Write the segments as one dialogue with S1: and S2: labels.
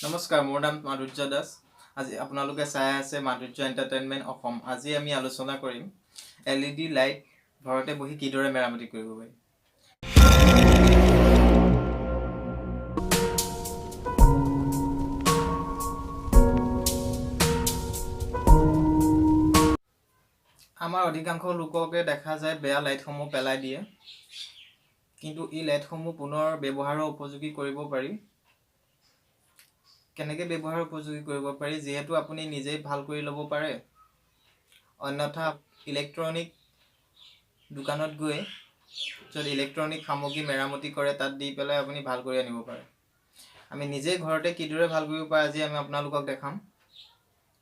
S1: নমস্কাৰ, মোৰ নাম মাধুৰ্য দাস। আজি আপোনালোকে চাই আছে মাধুৰ্য এণ্টাৰটেইনমেণ্ট অসম। আজি আমি আলোচনা কৰিম এলইডি লাইট ঘৰতে বহি কিদৰে মেৰামতি কৰিব পাৰি। আমাৰ অধিকাংশ লোককে দেখা যায় বেয়া লাইটসমূহ পেলাই দিয়ে, কিন্তু এই লাইটসমূহ পুনৰ ব্যৱহাৰৰ উপযোগী কৰিব পাৰি। কেনেকৈ ব্যৱহাৰ উপযোগী কৰিব পাৰি? যিহেতু আপুনি নিজেই ভাল কৰি ল'ব পাৰে, অন্যথা ইলেক্ট্ৰনিক দোকানত গৈ য'ত ইলেক্ট্ৰনিক সামগ্ৰী মেৰামতি কৰে, তাত দি পেলাই আপুনি ভাল কৰি আনিব পাৰে। আমি নিজেই ঘৰতে কিদৰে ভাল কৰিব পাৰে, আজি আমি আপোনালোকক দেখাম।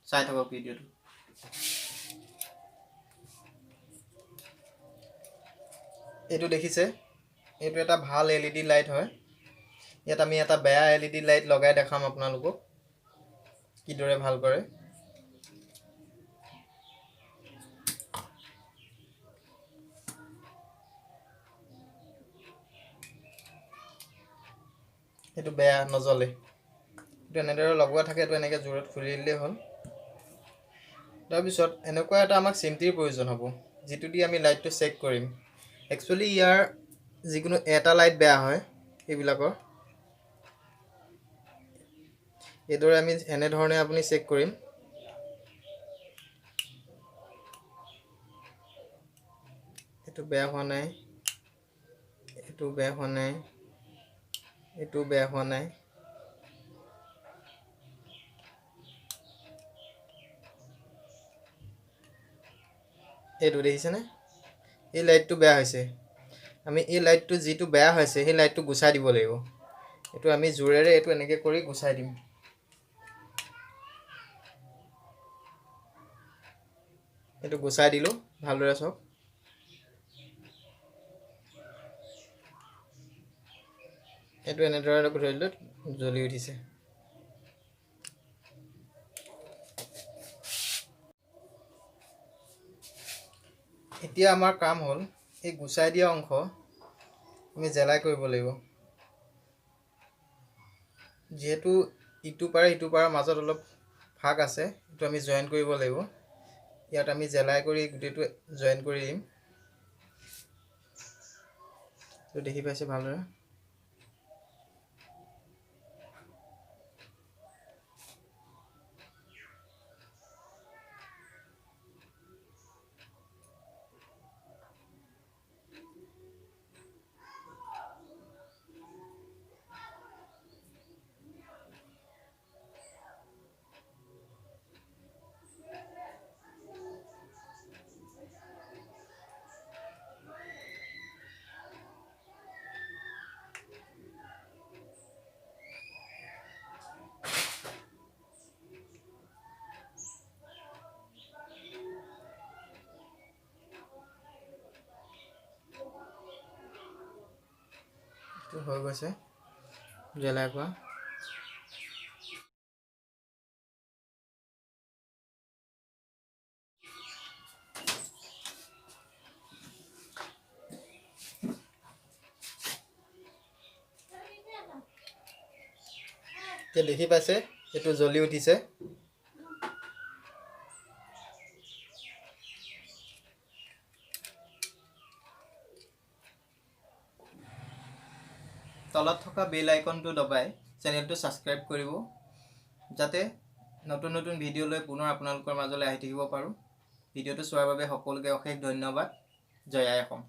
S1: চাই থাকক ভিডিঅ'টো। এইটো দেখিছে, এইটো এটা ভাল এলইডি লাইট হয়। ইয়াত আমি এটা বেয়া এলইডি লাইট লগাই দেখাম আপোনালোকক কিদৰে ভাল কৰে। এইটো বেয়া, নজ্বলে। এইটো এনেদৰে লগোৱা থাকে, এইটো এনেকৈ জোৰত খুলি দিলেই হ'ল। তাৰপিছত এনেকুৱা এটা আমাক চিমটিৰ প্ৰয়োজন হ'ব, যিটো দি আমি লাইটটো চেক কৰিম। একচুৱেলি ইয়াৰ যিকোনো এটা লাইট বেয়া হয় এইবিলাকৰ, এইদৰে আমি এনেধৰণে আপুনি চেক কৰিম। এইটো বেয়া হোৱা নাই, এইটো বেয়া হোৱা নাই, এইটো বেয়া হোৱা নাই। এইটো দেখিছেনে? এই লাইটটো বেয়া হৈছে। আমি এই লাইটটো যিটো বেয়া হৈছে, সেই লাইটটো গুচাই দিব লাগিব। এইটো আমি জোৰেৰে এইটো এনেকৈ কৰি গুচাই দিম। এইটো গুচাই দিলোঁ, ভালদৰে চাওক। এইটো এনেদৰে ধৰিলোঁ, জ্বলি উঠিছে। এতিয়া আমাৰ কাম হ'ল এই গুচাই দিয়া অংশ আমি জেলাই কৰিব লাগিব। যিহেতু ইটো পাৰে ইটো পাৰৰ মাজত অলপ ফাঁক আছে, এইটো আমি জইন কৰিব লাগিব। ইয়াত আমি জেলাই কৰি গোটেইটো জইন কৰি দিম। এইটো দেখি পাইছে ভালদৰে। এইটো হৈ গৈছে জ্বলাই কৰা। এতিয়া দেখি পাইছে, এইটো জ্বলি উঠিছে। তলত থকা বেল আইকনটো দবাই চেনেলটো ছাবস্ক্ৰাইব কৰিব, যাতে নতুন নতুন ভিডিঅ' লৈ পুনৰ আপোনালোকৰ মাজলৈ আহি থাকিব পাৰোঁ। ভিডিঅ'টো চোৱাৰ বাবে সকলোকে অশেষ ধন্যবাদ। জয় আই অসম।